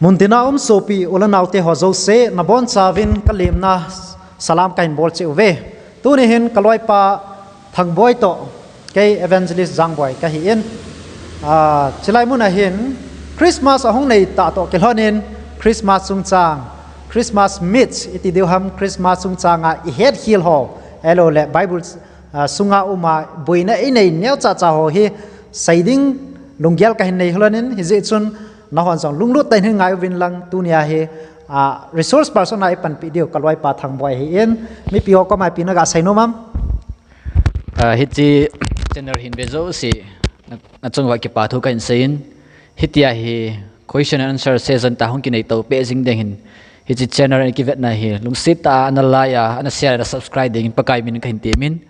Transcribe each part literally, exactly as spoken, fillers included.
Muntina um sopi u le naote ho jouse, nabonchauvin kalemna salam kahin bol cheh uve. Tuni hin kaloipa Thangboi toh, kei Evangelist Jangboi kahin. Ah, chulai muna hin Christmas ahung nei tah toh kilhonin Christmas chungchang, Christmas myths iti diu ham, Christmas chungchanga ihet khel ho, ahilouleh Bible, ah, sunga uma boina inei neocha cha ho hi seiding lunggel kahin nei lhonin, hijeh chun nahon jong lunglut tah in hin ngai uvin lang, tunia hi, ah, resource person a ipanpi diu kaloipa Thangboi ahin, mipi ho koma ipi naga seinom am? Ah, hiche channel hin ve jouse, na, nachunguva kipa thu kahin seiyin, hitia hi question and answer session tah hung kinei to peh jing ding hin, hiche channel a kivetna hi lungset tah a ana like a, ana share a, ana subscribe dingin Pakai min kahin temin,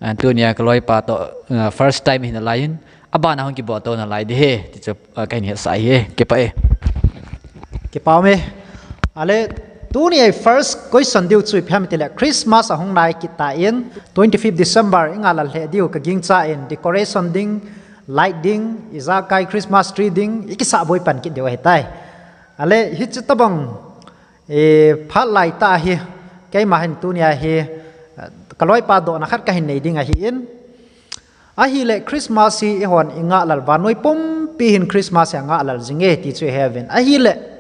ah, tunia kaloipa toh, ah, first time hin alai in, abana hung kibol to nalai ding ahi, ti chu, ah, kahin hetsah ahi, kipah e. Kipah e. Ale, tunia first question diu chu ipi ham itile, Christmas ahung nai kit tan, twenty-fifth December ingahlel lheh diu kagingchan, decoration ding, light ding, ijakai Christmas tree ding, ikisah boi pan kit diu ahitai. Ale, hiche tobang, eh, phat laitah hi, keima hin tunia hi, eh, kaloipa dohna khat kahin nei ding ahin. Ahile Christmas hi eihon ingahlel, vannoi pumpi hin Christmas hi angahlel jinge ti chu iheuvin. Ahile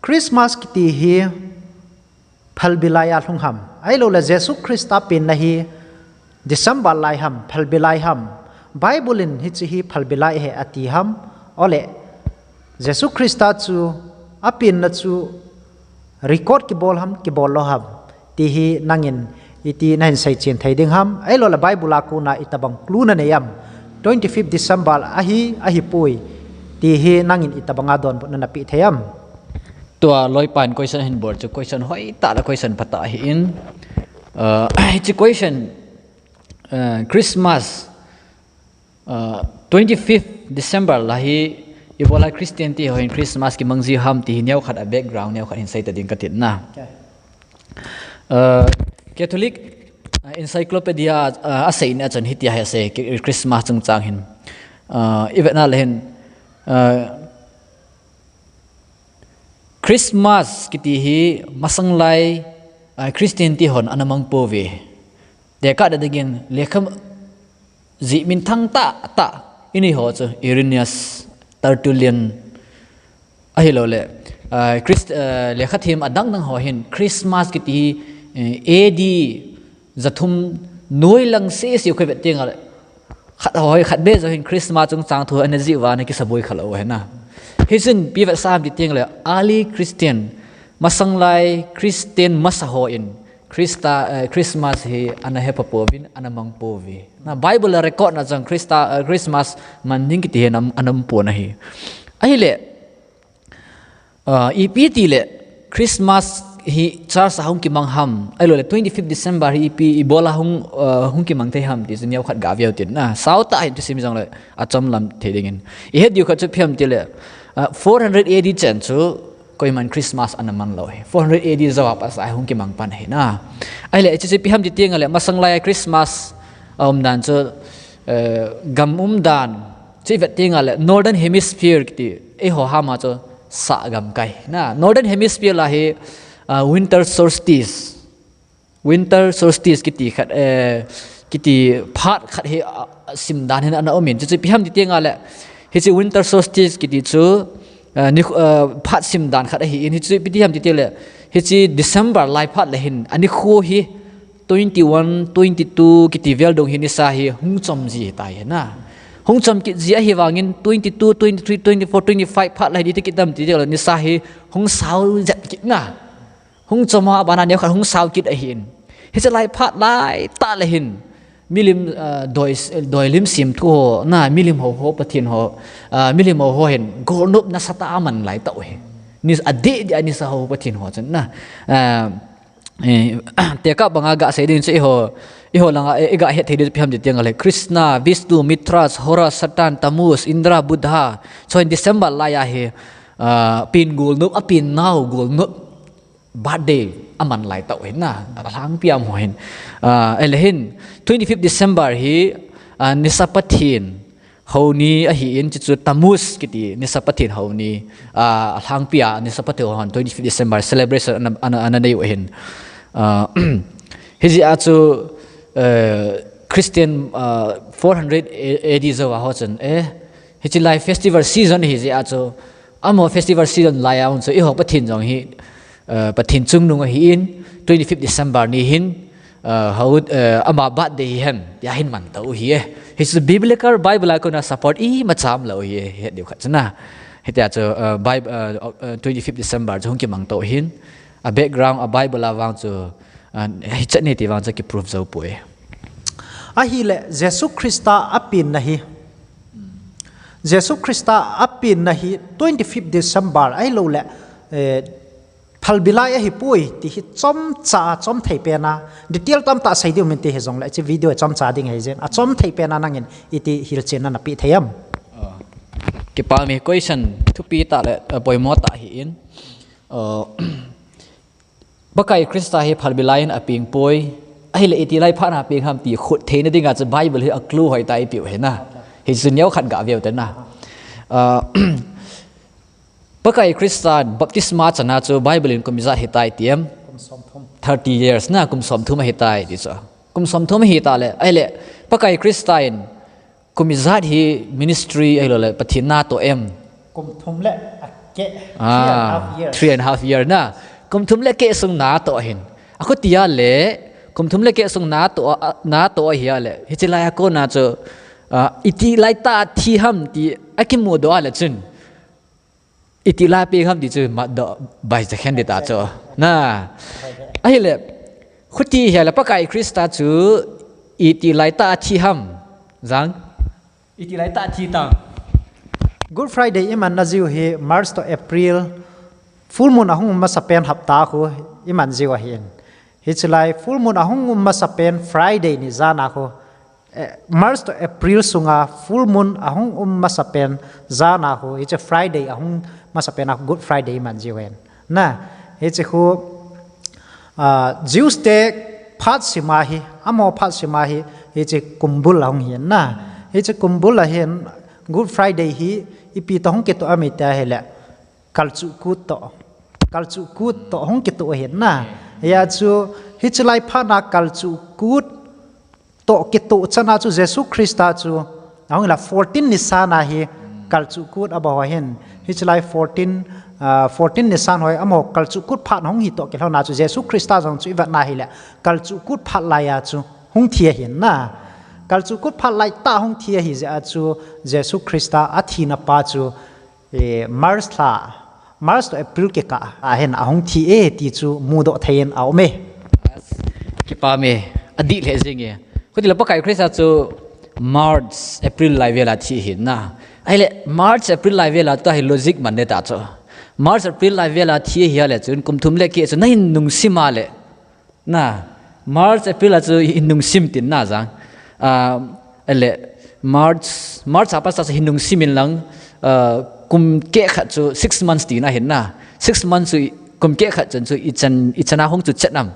Christmas kiti hi phalbi laiya lhung ham, ahilouleh Jesu Christa penna hi December lai ham, phalbi lai ham? Bible in hiche hi phalbi lai ahi ati ham? Ole Jesu Christa chu apenna chu record kibol ham, kibol lou ham? Ti hi nangin iti nahin seichen thei ding ham? Ahilouleh Bible a kona itobang clue nanei am? Twenty-fifth December ahi, ahipoi, ti hi nangin itobanga donbutna napeh thei am? Tua loipan question ahin bol chu question hoitah le question phatah ahin. Ah, hiche question, ah, Christmas, ah, twenty-fifth December la hi ibola Christian te ho hin Christmas kimang ji ham ti hi neokhat a background neokhat hin seita ding katin na. Okay. Ah, Catholic, ah, Encyclopedia, ah, aseina a chun hitia hi asei, Christmas chungchang hin. Ah, ivetna le hin, ah, Christmas kiti hi masanglai, ah, Christian te hon ana mang pouve. Tekah dingin lekha jih minthang tah tah inei ho chu Irenaeus, Tertullian, ahilouleh, ah, Christ, ah, lekhathem adang dang ho hin Christmas kiti hi, eh, A D jathum noilang sese khu vet tengle, khat ho hi khat beh jo hin Christmas chungchang thu ana jih uva ana kisaboi khalou ahi na. Hichun ipi vetsah ham ti tengle, early Christian, masanglai Christian masa hon Christa, eh, Christmas hi ana hepha pouvin, ana mang pouve. Na Bible a record na chun Christa, eh, Christmas man ding kiti hi ana, ana um pon ahi. Ahile, ah, ipi tile Christmas hi church a hung kimang ham, ahilouleh twenty-fifth December hi ipi ibola hung, ah, hung kimang thei ham ti chu neokhat gave u tin na. Saotah hin thusim jongle achomlam thei dingin. Ihet diu khat chu ipi ham tile, ah, four hundred A D chen chu koiman Christmas ana man lou ahi. Four hundred A D jou a pat a hung kimang pan ahi na. Ahile, hiche chu ipi ham ti tengle, masanglai a Christmas aumdan chu, eh, gam umdan chu ivet tengle, Northern Hemisphere kiti, eiho hama chu sah gamkai na. Northern Hemisphere la hi, ah, winter solstice, winter solstice kiti khat, eh, kiti phat khat hi, ah, simdan hin ana umin. Chuchu ipi ham ti tengle, hiche winter solstice kiti chu, ah, ni, ah, phat simdan khat ahin, hichu ipi ti ham ti tengle, hiche December lai phat le hin, anikho hi twenty-one, twenty-two kiti vel dong hi nisa hi hung chom ji tai na. Hung chom kit ji ahi vangin twenty-two, twenty-three, twenty-four, twenty-five phat le hin iti kit ham ti tengle, nisa hi hung sao jet kit na. Hung chom a, abana neokhat hung sao kit ahin. Hiche lai phat laitah le hin, milim, ah, doi, doi lim sim thu ho, na milim ho ho, Pathen ho, ah, milim ho ho hin golnop nasatah a aman laitah u ahi. Ni adeh deh a nisa ho Pathen ho chun na. Ah, eh, tekah banga gasei ding chu eiho, eiho langa, eh, iga het thei diu chu ipi ham ti tengle, Krishna, Vishnu, Mithras, Horus, Saturn, Tammuz, Indra, Buddha. Chuin December lai a hi, ah, pen golnop, apen nau golnop birthday aman laitah u ahi na, alhangpi a um ho hin. Ah, ahile hin, twenty-fifth December hi, ah, nisa Pathen, Houni ahin, chuchu Tammuz kiti nisa Pathen houni, ah, alhangpia nisa Pathen hon twenty-fifth December celebration ana, ana, ana nei u ahin. Ah, hijeh a chu, eh, Christian, ah, four hundred A D jou a ho chun, eh, hiche lai festival season hijeh a chu, amaho festival season lai a um chu, eiho Pathen jong hi, eh, Pathen chungnung ahin, twenty-fifth December ni hin, eh, hou, eh, ama birthday hi hen, tia hin manto u ahi e. Hichu biblical Bible a kona support imacha umlou ahi e, het diu khat chu na. Hitia chu, eh, Bib-, eh, eh, twenty-fifth December chu hung kimangto u ahin, a background, a Bible a vang chu, eh, hichan e ti vang chu kiprove jou poi. Ahile, Jesu Christa apenna hi, Jesu Christa apenna hi twenty-fifth December ahilouleh, eh, phalbi lai ahipoi ti hi chomcha, chomthei pena, detail tamtah sei diu min ti hijongle, hiche video chomcha ding ahi jeh in, achomthei pena nangin iti hilchenna napeh thei em? Ah, kipah e, question thupi tah le, eh, poimo tah ahin. Ah, Pakai Christa hi phalbi lai in apeng poi. Ahile iti lai phat a apeng ham ti khut theina dinga chu Bible hi a clue hoitah a eipeh u ahi na. Hichu neo khat gave u te na. Ah, Pakai Christa baptisma chana chu Bible in kum ijat hitai ti em? Thirty years na, kum somthum ahitai ti chu. Kum somthum ahita le, ahile Pakai Christa in kum ijat hi ministry ahilouleh Pathen natoh em? Kum thum le akeh, ah, three and a half years. Three and a half year na. Kum thum le keh sung natoh ahin. Akhutia le, kum thum le keh sung natoh, a, natoh ahia le, hiche lai a kona chu, ah, iti lai tah a thi ham ti akimudoh a le chun, iti lai a peng ham ti chu matdoh bai cha khen ding ta chu. Na. Ahile, khuti hia le Pakai Christa chu iti lai tah a thi ham? Jang? Iti lai tah a thi tam? Good Friday imanna jiu hi March to April, full moon ahung um masapen hapta khu iman jiu ahin. Hiche lai full moon ahung um masapen Friday ni jan a khu, eh, March to April sunga full moon ahung um masapen jan a khu, hiche Friday ahung masapen a Good Friday iman jiu ahin. Na, hiche khu, ah, Jews te phat sima hi, amaho phat sima hi, hiche kumbul ahung hin na. Hiche kumbul ahin, Good Friday hi ipi toh hung kitoh em iti ahile, Kalchuh kut toh. Kalchuh kut toh hung kitoh ahin na. Hia chu, hiche lai phat na Kalchuh kut toh kitoh chana chu Jesu Christa chu, ahung la fourteen ni san a hi Kalchuh kut abol u ahin. Hiche lai fourteen, ah, fourteen ni san ho hi amaho Kalchuh kut phat hung hi toh kilhona chu Jesu Christa jong chu ivet na hile Kalchuh kut phat lai a chu hung thi ahin na. Kalchuh kut phat lai tah hung thi ahi jeh a chu Jesu Christa athina pa chu, eh, March lha, March to April kikah a hin ahung thi e ti chu mudoh thei in aum e. Kipah e, adih lheh jing e. Khuti le Pakai Christa chu March, April lai vel a thi ahin na. Ahile March, April lai vel a tua hi logic man ding ta chu. March, April lai vel a thi ahia le chun kum thum le keh chu nahin nungsim a le, na, March, April a chu hin nungsim tin na jang. Ah, ahile, March, March a pat a chu hin nungsim in lang, ah, kum keh khat chu six months tina ahin na. Six months chu i, kum keh khat chan chu ichan, ichan a hung chu chet nam.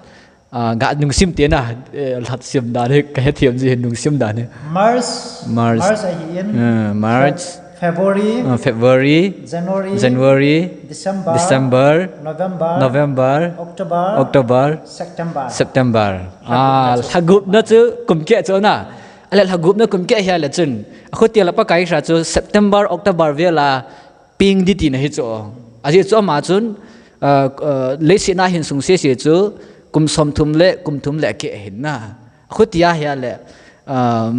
Ah, ga nungsim tina, eh, lhatsim dan hi, kahethem ji hin nungsim dan hi. March, March. March ahin. Ah, March. Feb-, February. Ah, February. January. January. December. December. November. November. October. October. September. September. Ah, lhagupna chu kum keh chu na. Ahile lhagupna kum keh hia le chun, akhutia le Pakai Christa chu September, October vel a peng ding tina ahi chu. Ajeh chu ama chun, ah, ah, leiset a hin sung sese chu kum somthum le kum thum le keh ahin na. Akhutia hia le, ah,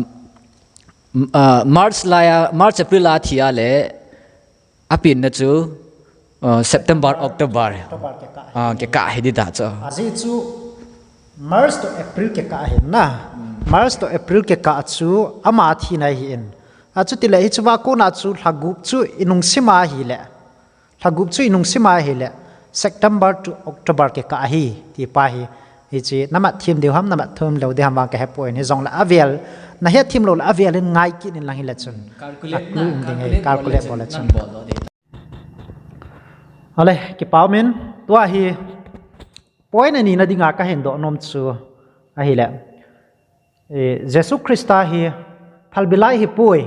M-, ah, March lai a, March, April a thi a le, apenna chu, ah, September, October. October kikah. Ah, kikah hi ding ta chu. Ajeh chu March to April kikah ahin na. March to April kikah chu ama thina ahin. Achuti le hiche a kona chu lhagup chu inungsim a ahile. Lhagup chu inungsim a ahile, September to October kikah ahi, ti pa hi, hiche, namat them diu ham, namat them lou diu ham vang kahe poi, hijongle avel, nahet them lou le avel in ngai kit in lang hile chun. Calculate a clue na, um ding ahi, calculate calculate bol le chun. Bol le chun. Ahile, kipah um in, tua hi, point ani na dinga kahin doh nom chu, ahile. Eh, Jesu Christa hi phalbi lai ahipoi.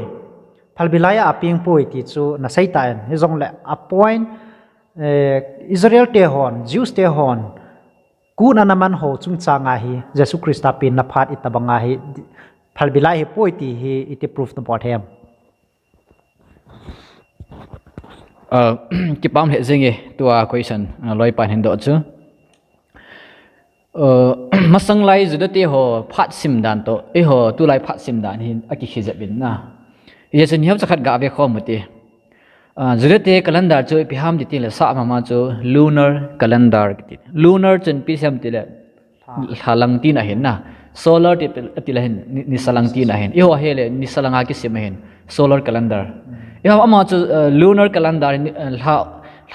Phalbi lai a apeng poi ti chu nasei tan, hijongle a point, eh, Israel te hon, Jews te hon, kut ana man ho chungchang a hi Jesu Christa penna phat itobang a hi phalbi lai hi poi ti hi iti proof nabol them? Ah, kipah lheh jenge, tua question, ah, loipan hin doh chu. Uh, masang lai Juda te ho phat sim dan toh, eiho tulai phat sim dan hi akikhel jep in na. Hijeh chun hiche khat gave khom u hite. Uh, Juda te calendar chu ipi ham ti teng le, sap mama chu lunar calendar kiti. Lunar chun ipi ham ti le, lha lang tina ahin na. Solar ti, ti le hin, ni, nisa lang tina ahin. Eiho hi le nisa lang a kisim ahin. Solar calendar. Eiho ama chu, uh, lunar calendar, ni, uh, lha,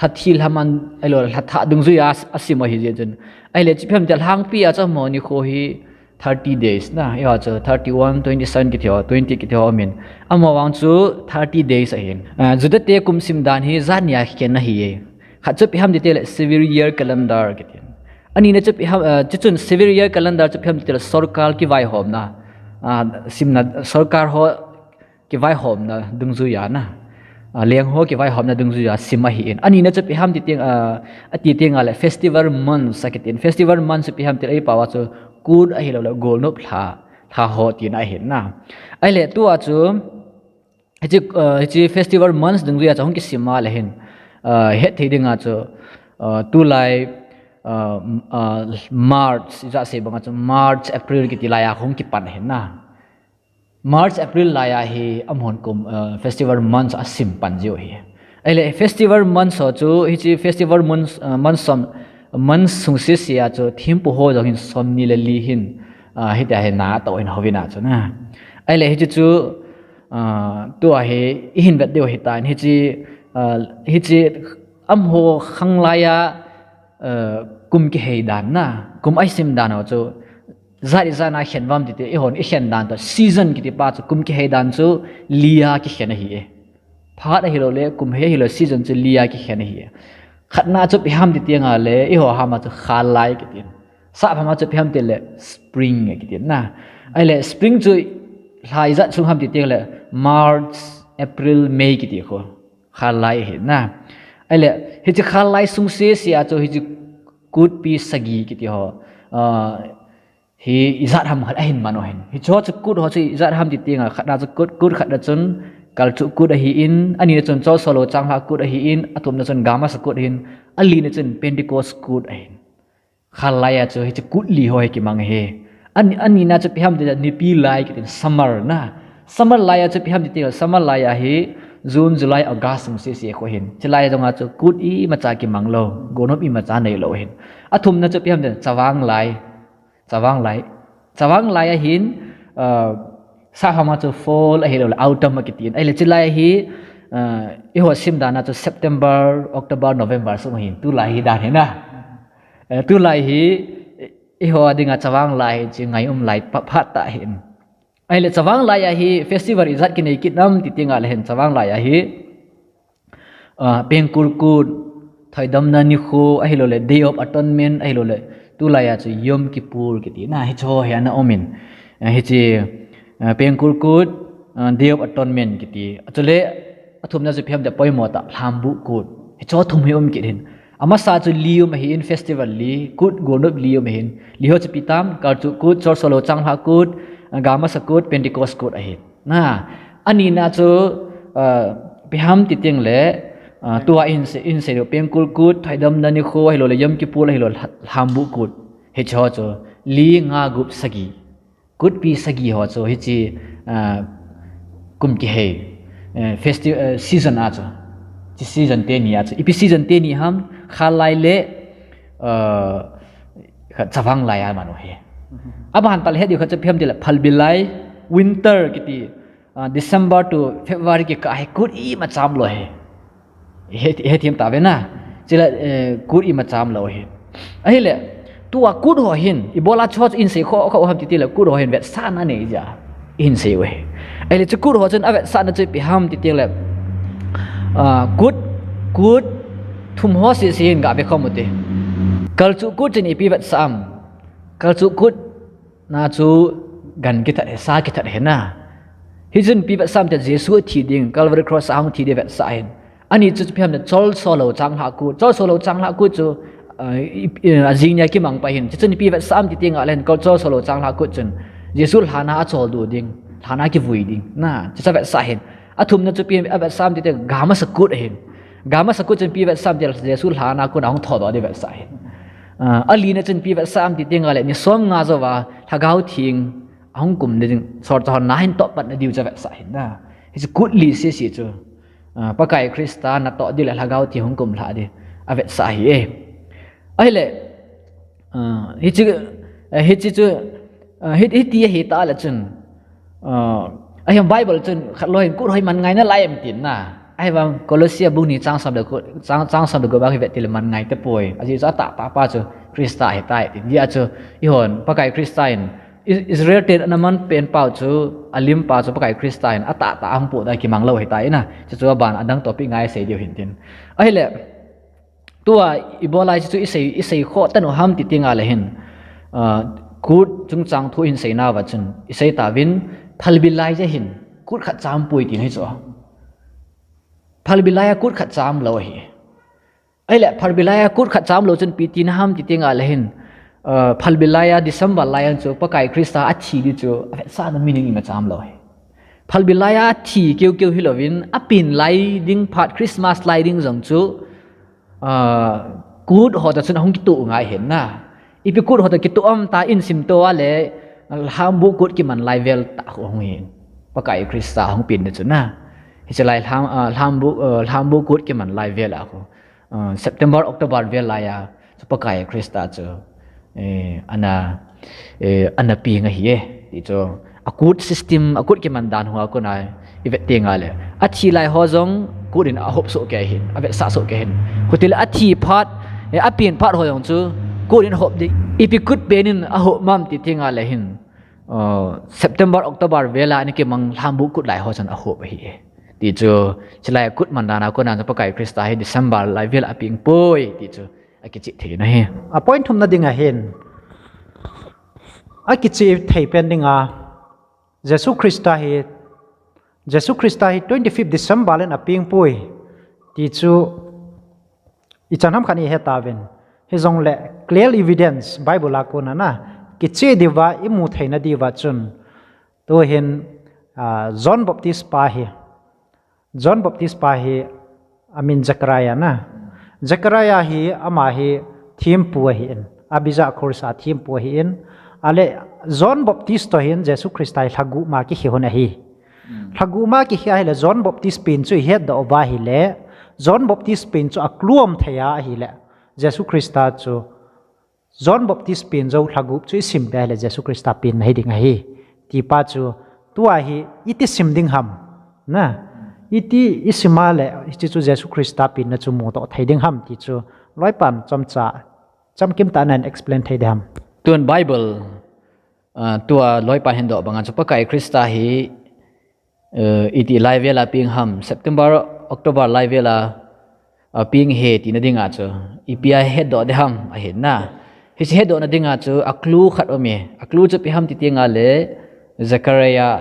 lha thi lha man, ahilou le lha thah dungjuia asim ahi jeh chun. Ahile chu ipi ham ti le, lhangpi a chu amaho nikho hi thirty days na, eiho chu thirty-one, twenty-seven kiti ho, twenty kiti ho amin. Amavang chu thirty days ahin. Ah, Juda te kum sim dan hi jat ni a kikhen ahi e. Khat chu ipi ham ti teng le civil year calendar kiti. Anina chu ipi ham, ah, chuchun civil year calendar chu ipi ham ti teng le sorkar kivaihomna. Ah, simna sorkar ho kivaihomna dungjuia na. Ah, leng ho kivaihomna dungjuia sim ahin. Anina chu ipi ham ti teng, ah, ati teng le festival months akitin. Festival months chu ipi ham ti le eipao a chu kut ahilou le golnop lha, lha ho tina ahin na. Ahile tua chu hiche, ah, hiche festival months dungjuia chu hung kisim a le hin, ah, hetthei dinga chu, ah, tulai, ah, ah, March, ijat sei banga chu March, April kiti lai a hung kipan ahin na. March, April lai a hi amahon kum, uh, festival months asim pan jiu ahi. Ahile festival months ho chu, hiche festival months, uh, months som, months sung sese a chu thempu ho jong hin somni le li hin, uh, hitia hi na atoh hin houin a chu na. Ahile hiche chu, uh, tua hi ihin vet diu ahitan, hiche, uh, hiche amaho khanglai a, uh, kum kihei dan na, kum asim dan ho chu, jat ijat a khen uvam ti teng, eihon ikhen dan toh season kiti pa chu kum kihei dan chu li a kikhen ahi e. Phat ahilou le, kum hei ahilou, season chu li a kikhen ahi e. Khatna chu ipi ham ti teng le, eiho ham a chu khal lai kitin. Sap mama chu ipi ham ti le spring kitin na. Ahile spring chu lha ijat sung ham ti teng le March, April, May kiti ho. Khal lai ahi na. Ahile hiche khal lai sung sese a chu hiche kutpi sagi kiti ho. Ah, hi ijat ham khat ahin man u ahin. Hiche ho chu kut ho chu ijat ham ti teng le, khatna chu kut, kut khatna chun kalchuh kut ahin, anina chun cholso lou changlhah kut ahin, athumna chun gamasa kut ahin, alina chun Pentecost kut ahin. Khal lai a chu hiche kut li ho hi kimang ahi. An, anina chu ipi ham ti le nipi lai kitin, summer na. Summer lai a chu ipi ham ti teng le, summer lai a hi June, July, August sung sese kho ahin. Chulai jong a chu kut imacha kimang lou, golnop imacha neilou ahin. Athumna chu ipi ham ti le chavang lai. Chavang lai. Chavang lai a hin, uh, sap mama chu fall ahilou le autumn akitin. Ahile chulai a hi, uh, eiho sim dan a chu September, October, November sung ahin. Tulai hi dan hi na. Eh, tulai hi, eiho a dinga chavang lai hi chu ngai um lai pha, phat tah ahin. Ahile chavang lai a hi festival ijat kinei kit nam ti teng le hin chavang lai a hi, ah, pengkul kut, thoidamna nikho, ahilou le Day of Atonement, ahilou le tulai a chu Yom Kippur kiti na, hiche ho hi ana um in. Ah, hiche, ah, pengkul kut, ah, Day of Atonement kiti. Chule athumna chu ipi ham ti le poimo tah lhambuh kut. Hiche ho thum hi um kit ahin. Amasa chu li um ahin, festival li, kut golnop li um ahin. Li ho chu ipi tam, kalchuh kut, cholso lou changlhah kut, gamasa kut, Pentecost kut ahin. Na, anina chu, uh, ipi ham ti teng le, uh, tua ihin sei, ihin sei diu pengkul kut, thoidamna nikho, ahilou le Yom Kippur, ahilou le lha-, lhambuh kut. Hiche ho chu li nga gup sagi. Kutpi sagi ho chu hiche, ah, kum kihei, eh, festi-, eh, season a chu. Hiche season teni a chu. Ipi season teni ham, khal lai le, ah, kha chavang lai a man u ahi. Aban pal het diu khat chu ipi ham ti le phalbi lai, winter kiti, ah, December to February kikah hi kut imacha umlou ahi. He, hethem tave na. Chule, eh, kut imacha umlou ahi. Ahile, tua kut ho hin, ibola chu chu ihin sei kho, kho ham ti teng le, kut ho hin vetsahna nei jia ihin sei u ahi. Ahile, chu kut ho chun avetsahna chu ipi ham ti teng le, ah, kut, kut thum ho sese hin gave khom u hite. Kalchuh kut chun ipi vetsah am. Kalchuh kut na chu gan kithat ahi, sa kithat ahi na. Hichun ipi vetsah em tia, Jesu athi ding, Calvary Cross a hung thi ding vetsah ahin. Ani chu ipi ham tia, cholso lou changlhah kut. Cholso lou changlhah kut chu, ah, i, i, ajing nia kimang pa ahin. Hichun ipi vetsah em ti teng le hin, cholso lou changlhah kut chun Jesu lhan a achol du ding, lhan a kivui ding. Na, hichu avetsah ahin. Athumna chu ipi avetsah em ti teng le, gamasa kut ahin. Gamasa kut chun ipi vetsah em ti teng le, Jesu lhan a kona hung thoudoh ding vetsah ahin. Ah, alina chun ipi vetsah em ti teng le, ni som nga jouva Lhagao Theng ahung kum ding, sorcha hon na ahin toh patna diu chu avetsah ahin na. Hichu kut li sese chu, ah, Pakai Christa natoh ding le Lhagao Theng hung kumlhah ding avetsah ahi e. Ahile, ah, hichu, eh, hichu chu, ah, hi, hiti ahi ta le chun, ah, ahin Bible chun khat lou hin kut ho hi man ngai nalai em tin na. Ahivang Colossia bung ni chang som le kut, chang, chang som le kut bang hi vet teng le man ngai tapoi. Ajeh chu atahtah pa chu Christa ahitai tin. Hijeh a chu eihon Pakai Christa in I-, Israel ten ana man pen pau chu, alim pa chu Pakai Christa in atahtah a hung pohdoh a kimang lou ahitai na. Chuchu aban adang topic ngai sei diu hin tin. Ahile, tua ibola hichu isei, isei khoh tanu ham ti teng le hin, ah, kut chungchang thu hin seinauva chun, isei tauvin, phalbi lai a hin kut khat cham poi tina hichu. Phalbi lai a kut khat cham lou ahi. Ahile, phalbi lai a kut khat cham lou chun ipi tina ham ti teng le hin, ah, phalbi lai a December lai a chu Pakai Christa athi ding chu avetsahna meaning ima cham lou ahi. Phalbi lai a athi keukeu hilouvin, apen lai ding phat Christmas lai ding jong chu, ah, kut ho toh chun ahung kitoh ngai ahin na. Ipi kut ho toh kitoh em tia isimto a le, lhambu kut kiman lai vel tah khu ahung hin. Pakai Christa ahung pen ding chu na. Hiche lai lham, ah, lhambu, ah, lhambu kut kiman lai vel a khu, ah, September, October vel lai a chu Pakai Christa chu, eh, ana, eh, ana peng ahi e. Ti chu, akut system, akut kiman dan hoa kona ivet teng le, athi lai ho jong kut in ahop soh kei ahin, avetsah soh kei ahin. Chutile athi phat, eh, apen phat ho jong chu kut in ahop ding. Ipi kut pen in ahop em ti teng le hin, ah, September, October vel a ana kimang lhambu kut lai ho chun ahop ahi e. Ti chu, chulai kut man dan a kona chu Pakai Christa hi December lai vel a apeng poi ti chu akichih thei na ahi. A point thumna ding a hin, akichih thei pen ding a, Jesu Christa hi, Jesu Christa hi twenty-fifth December le apeng poi ti chu ichan ham khat ihet tauvin. Hijongle clear evidence Bible a kona na, kichih diuva imu theina diuva chun, tu hin, ah, John Baptist pa hi, John Baptist pa hi amin Zechariah na. Zechariah hi ama hi thempu ahin, Abijah khorsha thempu ahin. Ahile John Baptist toh hin Jesu Christa hi lhagup ma kikhen ahi. Hmm. Lhagup ma kikhen ahile John Baptist pen chu ihetdoh uva ahile, John Baptist pen chu aclou thei a ahile, Jesu Christa chu John Baptist pen jou lhagup chu isim peh le Jesu Christa pen nahi ding ahi. Ti pa chu tua hi iti sim ding ham. Na, iti isim a le hiche chu Jesu Christa pen na chu mudoh thei ding ham ti chu loipan chomcha, chamkim tah in explain thei ding ham. Tun Bible, ah, tua loipan hin doh banga chu Pakai Christa hi eh, iti lai vel a peng ham, September, October lai vel a, a peng ahi tina dinga chu, ipi a hetdoh ding ham ahin na. Hiche hetdohna dinga chu, aclou khat aume. Aclou chu ipi ham ti teng le, Zechariah,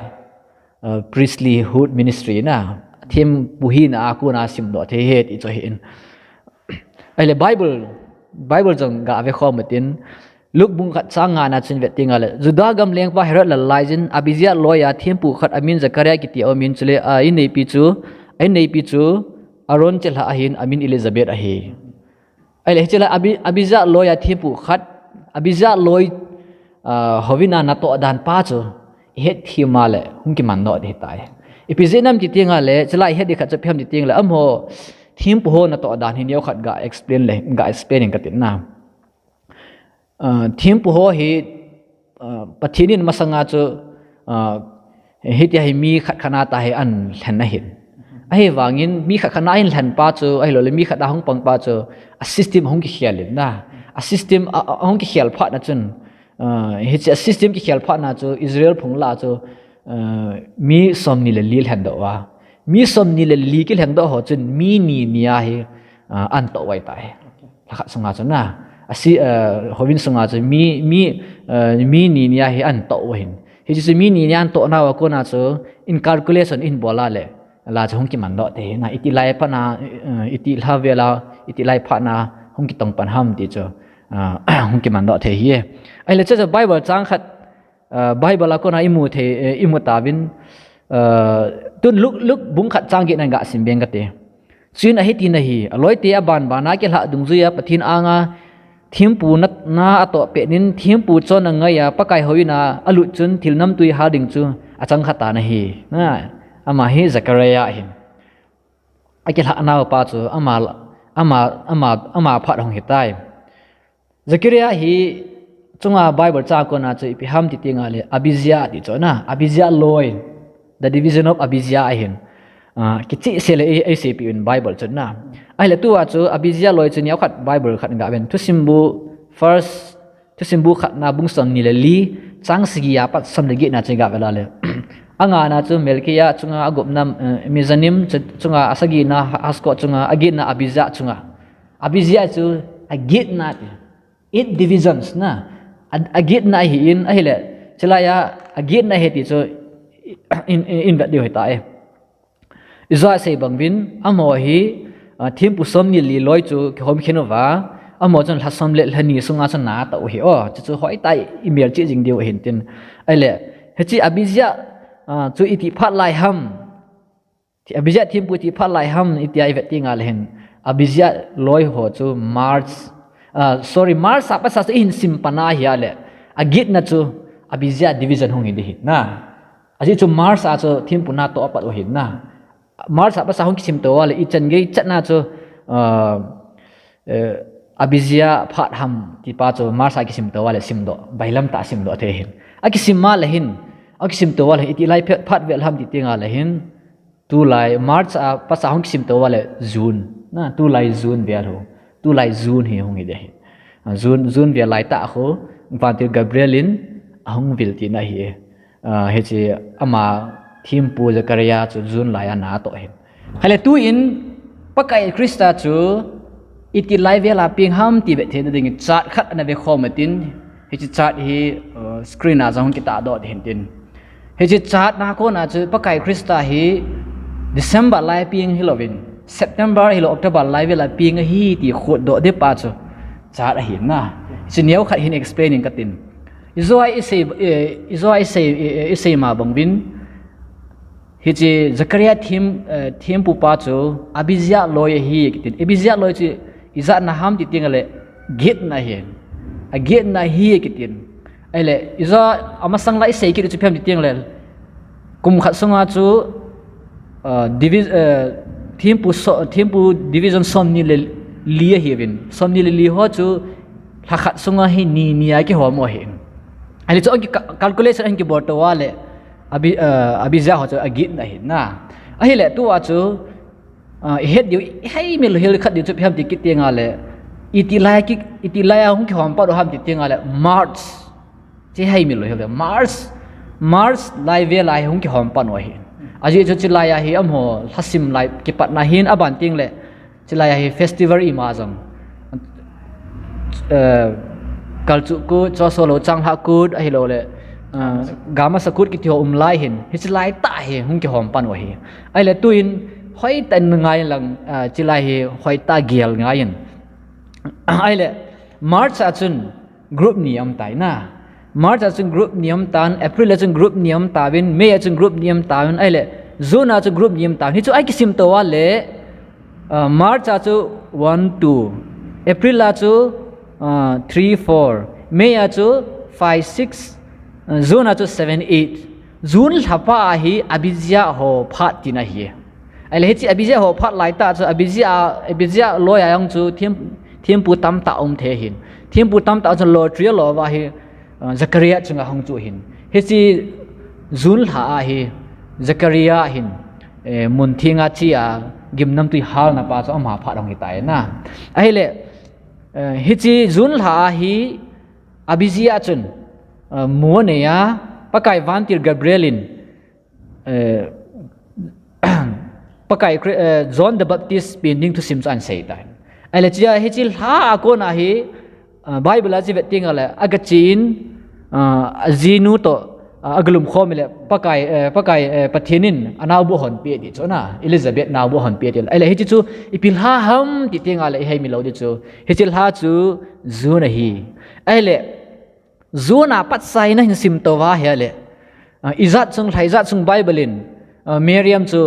eh, priesthood ministry na. Thempu hina a kona simdoh thei ahi ti chu ahin. Ahile Bible, Bible jong gave khom utin, Luke bung khat chang nga na chun vet teng le, Judah gam lengpa Herod lal laiyin, Abijah loi a thempu khat amin Zechariah kiti aumin chule, a inneipi chu, a inneipi chu Aaron chilhah ahin, amin Elizabeth ahi. Ahile, hiche lai Abi-, Abijah loi a thempu khat, Abijah loi, ah, houin a natoh dan pa chu, ihet them a le, hung kiman doh ding ahitai. Ipi jeh ham ti teng le, chulai ihet ding khat chu ipi ham ti teng le, amaho, thempu ho natoh dan hi neokhat ga explain le, ga explain inge katin na. Ah, thempu ho hi, ah, Pathen in masanga chu, ah, hitia hi mi khat khat a tah hi ahin lhen ahin. Ahivangin mi khat khat a ahin lhen pa chu, ahilou le mi khat a hung pang pa chu, a system ahung kikhel in na. A system a, a, ahung kikhel phat na chun, ah, hiche a system kikhel phat na chu, Israel phung lah chu, ah, mi somni le li lhen doh uva. Mi somni le li kilhen doh ho chun mi ni ni a hi, ah, ahin toh uva ahitai. Lhakhat sunga chu na. Asi, ah, houin sunga chu mi, mi, ah, mi ni ni a hi ahin toh uva ahin. Hichu mi ni nian toh nau a kona chu in calculation in bol a le la chu hung kiman doh thei na, iti lai phat na, eh, iti lha vela, iti lai phat na hung kitong pan ham ti chu, ah, hung kiman doh thei hi. Ahile chu Bible chang khat, ah, Bible a kona i mu thei, eh, i mu tauvin, ah, tun Luke, Luke bung khat chang get na ga sim beng kate. Chuin ahi tina hi, aloite a banban a kilhah dungjuia Pathen anga thempu na, na atoh pet in thempu chon angai a Pakai houin a alut chun thil namtui hal ding chu achang khat ana hi. Na, ama hi Zechariah ahin. Akilhah nau pa chu ama, ama, ama, ama phat hung hitai. Zechariah hi chunga Bible chang kona chu ipi ham ti tinga le Abijah ti chu na, Abijah loi, the division of Abijah ahin. Ah, kicheh se le ei, ei seipeh un Bible chu na. Ahile tua chu Abijah loi chu neokhat Bible khat ga ven. Thusimbu first, Thusimbu khatna bung som ni le li, chang sagi a pat som le get na chu ga vela le. Angana chu Melkiah chunga, agupna, eh, Mezanim chu, chunga, asagina Ha-, Hakkoz chunga, agetna Abijah chunga. Abijah chu agetna ti. Eight divisions na. A, agetna ahi in, ahile, chulai a agetna ahi ti chu in, in, in vet diu hita e. Ijat sei bang vin, amaho hi, ah, thempu som ni le li loi chu kihom khen uva, amaho chun lha som le lha ni sunga chun na atoh u hi o, chu chu hoitah i melchih jing diu ahin tin. Ahile, hiche Abijah, ah, chu iti phat lai ham, Abijah thempu iti phat lai ham, iti a i vet tinga le hin, Abijah loi ho chu March, ah, sorry, March a pat sa chu i hin sim pan a hi a le, agetna chu Abijah division hung hi di hi na. Ajeh chu March a chu thempu na toh apat u hi na. March a pat sa hung kisim to a le, i chan gei chan na chu, ah, eh, Abijah phat ham ti pa chu March a kisim to a le sim doh, bailam tah sim doh thei hin. Akisim a le hin, akisim to a le hin, iti lai phat, phat vel ham ti tinga le hin, tulai March a pat sa hung kisim to a le June. Na, tulai June vel ho. Tulai June hi hung hi di hi. Ah, June, June vel lai tah ho, Vantil Gabriel in ahung vil tina hi. Ah, hiche ama thempu Zechariah chu June lai a na atoh hin. Ahile tuin Pakai Christa chu iti lai vela peng ham ti vet theina dingin chart khat ana ve khom tin, hiche chart hi, uh, screen a jong kitah doh ding hin tin. Hiche chart na kona chu Pakai Christa hi December lai peng hilouvin, September hilou October lai vela peng ahi ti khut doh ding pa chu chart ahi na. Hiche neokhat hin explain in katin. Ijat sei, eh, ijat sei, eh, eh, sei ma bang vin. Hiche Zechariah them, eh, thempu pa chu Abijah loi ahi kitin. Abijah loi chu ijat na ham ti tinga le getna ahi. Agetna ahi kitin. Ahile, ijat amasang lai sei kit chu ipi ham ti tinga le. Kum khat sunga chu, ah, divi-, eh, thempu so-, thempu division som ni le li ahiuvin. Som ni le li ho chu lha khat sunga hi ni ni a kihom u ahi. Ahile chu anki ca-, calculation anki bol to a le Abi-, eh, Abijah ho chu agetna ahi na. Ahile tua chu, ah, i het diu, i haimil hil khat diu chu ipi ham ti kit tinga le, iti lai a ki, iti lai a hung kihom pat u ham ti tinga le March. Chu haimil hil le March, March lai vela hi hung kihom pat u ahi. Ajeh chu chulai a hi amaho lhasim lai kipatna hin aban teng le, chulai a hi festival ima jong, eh, Kalchuh Kut, Chosolou Changlhah Kut, ahilou le, eh, Gamasa Kut kiti ho um lai hin, hiche lai tah hi hung kihom pan u ahi. Ahile tuin, hoitah in ngai lang, eh, chulai hi hoitah gel ngai in. Ahile, March a chun, group ni um tai na. March a chun group ni um tan, April a chun group ni um tauvin, May a chun group ni um tauvin, ahile June a chun group ni um tauvin. Hichu akisim to a le, ah, March a chu one, two, April a chu, ah, three, four, May a chu five, six, ah, June a chu seven, eight. June lhapa a hi Abijah ho phat tina ahi. Ahile hiche Abijah ho phat lai tah chu Abijah, Abijah loi a jong chu them, thempu tamtah um thei ahin. Thempu tamtah chu lottery a lo uva hi, uh, Zechariah chunga hung chu ahin. Hiche June lha a hi Zechariah hin, eh, mun thenga che a gimnamtui halna pa chu ama phat hung hi tai na. Ahile, eh, hiche June lha a hi Abijah chun, uh, mu anei a, Pakai vantil Gabriel in, eh, Pakai Chri-, eh, John the Baptist pen ding thusim chu ahin sei tai. Ahile chia hiche lha a kona hi, ah, Bible a chi vet teng le, aga che in, ah, ajinu toh, ah, agalum khom le Pakai, eh, Pakai, eh, Pathen in anao bu ahonpeh ti chu na, Elizabeth nao bu ahonpeh ti. Ahile hiche chu ipi lha ham ti teng le ihei mi lou di chu. Hiche lha chu June ahi. Ahile June a pat sa in ahin sim tou va ahile, ah, ijat sung, lha ijat sung Bible in, ah, Mariam chu,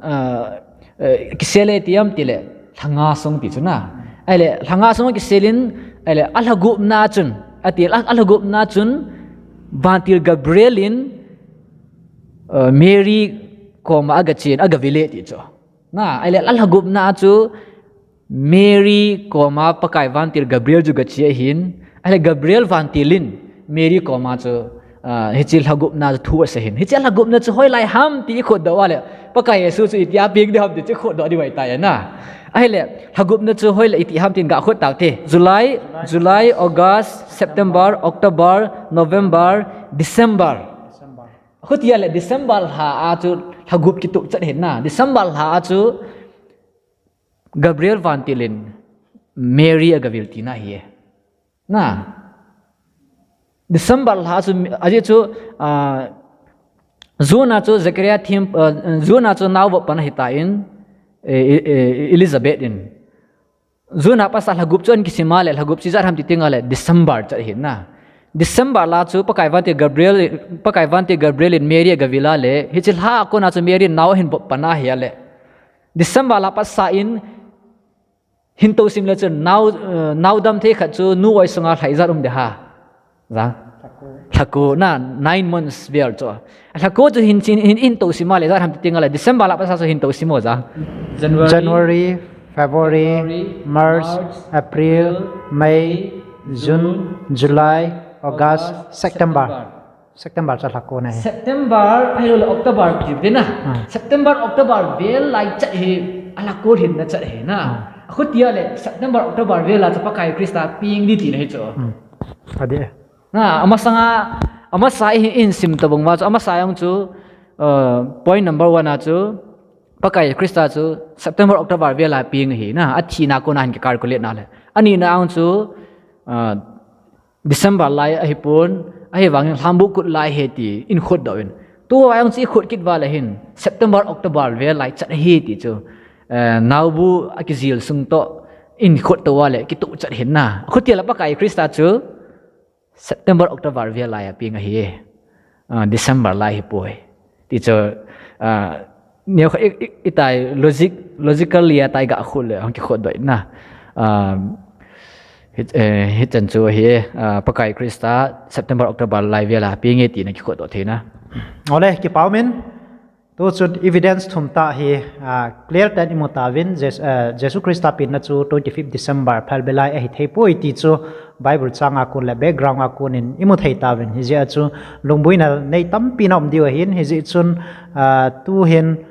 ah, eh, kisel e ti ham tile, lha nga sung ti chu na. Ahile, lha nga sung kisel in, ahile, alha gupna chun, ati, a, alha gupna chun, vantil Gabriel in, ah, Mary koma agachen, agavil e ti chu. Na, ahile, alha gupna chu, Mary koma Pakai vantil Gabriel chu gache ahin, ahile Gabriel vantil in Mary koma chu, ah, hiche lha gupna chu thu asei ahin. Hiche lha gupna chu hoilai ham ti ikhut doh uva le, Pakai Jesu chu itia peng di ham ti chu ikhut doh di uva itai na. Ahile, lha gupna chu hoilai iti ham tin gakhut tau te. July, July, August, September, October, November, December. Khutia le December lha a chu lha gup kitup chat ahin na. December lha a chu Gabriel vantil in Mary agavil tina ahi. Na. December lha chu, ajeh chu, ah, June a chu Zechariah them, ah, June a chu nao vop pan ahitan, eh, eh, Elizabeth in. June a pat sa lha gup chu ahin kisim a le, lha gup chu ijat ham ti teng le, December chat ahin na. December lha chu Pakai vantil Gabriel, Pakai vantil Gabriel in Mary agavil a le, hiche lha a kona chu Mary in nao ahin vop pan ahi le. December lha pat sa in, hin tou sim le chun nao, eh, nao dam thei khat chu nu oi sunga lha ijat um de ha. Jang. Lha ko. Lha ko na nine months vel chu. Lha ko chu hin chin, hin, hin tou sim a le ijat ham ti teng le December lha pat sa chu hin tou sim o jang. January, January, February, February, March, March, April, April, May, May, June, June, July, August, August, September. September. September chu lha ko na ahi. September, ahilou le October ti ve na. Ah. September, October vel lai chat ahi, alha ko lhinna chat ahi na. Ah. Khutia le September, October vel a chu Pakai Christa peng di tina ahi chu. Hmm. Adih. Na, amasanga, amasa i, ihin sim tabang uva chu, amasa jong chu, uh, point number one a chu, Pakai Christa chu September, October vel a peng ahi na, athina kona hin ki calculate na le. Anina jong chu, uh, December lai ahipon, ahivangin lhambu kut lai ahi ti ihin khut doh in. Tua jong chu ikhut kit uva le hin, September, October vel lai chat ahi ti chu, eh, naobu akijil sung toh ihin khut tou uva le, kitup chat ahin na. Khutia le Pakai Christa chu, September, October vel lai a peng ahi. Ah, December lai ahipoi. Ti chu, ah, neo kha i, i, itai logic, logical lia tai ga khut le, hung kikhut doh na. Ah, hit, eh, hichan chu ahi, ah, Pakai Christa, September, October lai vel a peng e tina kikhut doh thei na. Ole, kipa umin. Tuchun evidence thum tah hi, ah, clear tah in imu tauvin, Jes-, ah, Jesu Christa penna chu twenty-fifth December phalbi lai ahi thei poi ti chu Bible chang a kon le background a kon in imu thei tauvin. Hijeh a chu lungboina nei tampi na um diu ahin, hijeh chun, ah, tuhin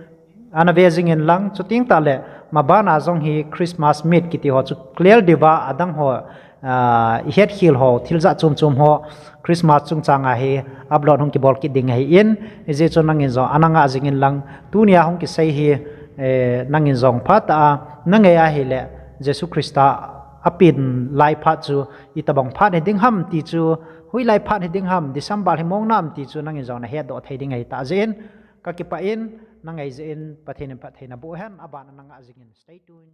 ana ve jing in lang, chuteng tah le maban a jong hi Christmas meat kiti ho chu clear diu va adang ho, ah, ihet khel ho, thil jat chom chom ho, Christmas chungchang a hi upload hung kibol kit ding ahi in, hijeh chun nangin jong ana ngah jing in lang, tunia hung kisei hi, eh, nangin jong phat a, na ngei ahile, Jesu Christa apen lai phat chu, itobang phat hi ding ham ti chu, hoilai phat hi ding ham, December hi mong nam ti chu, nangin jong na hetdoh thei ding ahi tah jeh in, ka kipah in, na ngei jeh in, Pathen in phattheina boh hen, aban a na ngah jing in, stay tuned.